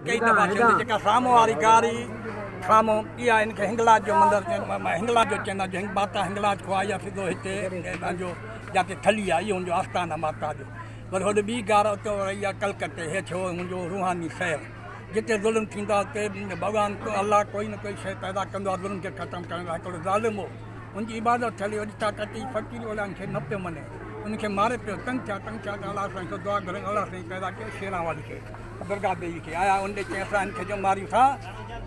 ڪئي دفعا ٿيو ته جيڪا سامهون واري گاري سامهون اها هن کي هنگلاج جو مندر هنگلاج جو چوندا آهن جو ماتا هنگلاج کان آئي آهي سڌو هتي پنهنجو جاتي ٿلي آهي اهو هن جو آستان آهي ماتا جو وري هوڏي ٻي گار اتي وري اها ڪلڪتي هي ٿيو منهنجو روحاني سير جتي ظلم ٿيندو آهي اتي ڀڳوان الله ڪوئي نه ڪوئي شيء پيدا ڪندو آهي ظلم کي ختم ڪرڻ لاء هڪڙو ظالم هو ان جي عبادت ٿيل هئي وڏي طاقت هئي فقير ان کي نه پيو مڃي ان کي ماري پيو تنگ ٿيا تنگ ٿيا ته الله سائين کان دعا گهريائين الله سائين پيدا ڪيو شيران والي کي درگاهه ديوي کي آيا ان ڏي چيائين اسان هن کي جو ماريون ٿا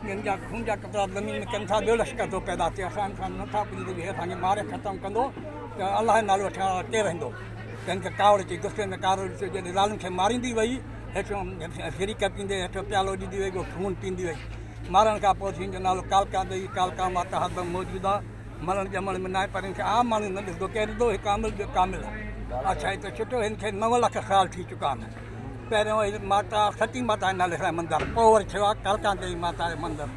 هن جا خون جا قطرا زمين ۾ ڪن ٿا ٻيو لشڪر ٿو پيدا ٿئي اسان هن کان نٿا پڄون ته هي اسان کي ماري ختم ڪندو ته الله جو نالو وٺڻ وارا ڪير رهندو ته هن کي ڪاوڙ اچي غصي ۾ ڪارو ڏسي جڏهن زالن کي ماريندي وئي هيٺ سري ڪپيندي هيٺ پيالو ڏيندي وئي اهو خون پيندي وئي مارڻ کان پوء هن جو نالو ڪالڪا ديوي ڪالڪا ماتا هردم موجود آهي مرڻ ڄمڻ ۾ ناهي پر هن کي عام ماڻهو نه ڏسندو ڪير ڏسندو هڪ عامل ٻيو ڪامل اڇا هي ته ڇٽو هن کي 9 لک سال ٿي چڪا آهن پهريون هي ماتا ستي ماتا جي نالي سان مندر پوء وري ٿيو آهي ڪالڪا ديوي ماتا جو مندر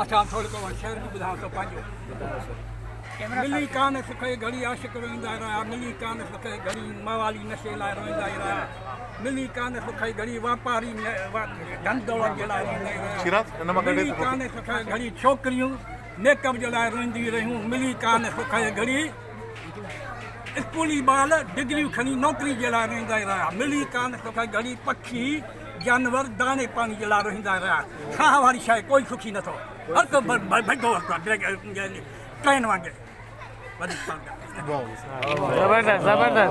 اڇا ٿورو ڪو شعر به ٻڌايان ٿو پنهنجو ملي ڪانه سک جي گهڙي عاشق روئيندا رهيا ملي ڪانه سک جي گهڙي موالي نشي لاء روئيندا ئي رهيا ملي ڪانه سک جي گهڙي واپاري ڌن دولت جي لاء روئيندا ئي رهيا ملي ڪانه سک جي گهڙي ڇوڪريون ميڪ اپ جي لاء روئينديون رهيون ملي ڪانه سک جي گهڙي اسڪولي ٻال ڊگريون کڻي نوڪري جي لاء روئيندا ئي رهيا ملي ڪانه سک جي گهڙي پکي جانور داڻي پاڻي جي لاء روئيندا رهيا ساهه واري شيء ڪوئي سکي نٿو هر ڪو ڀڄندو ٽرين وانگي زبردست زبردست.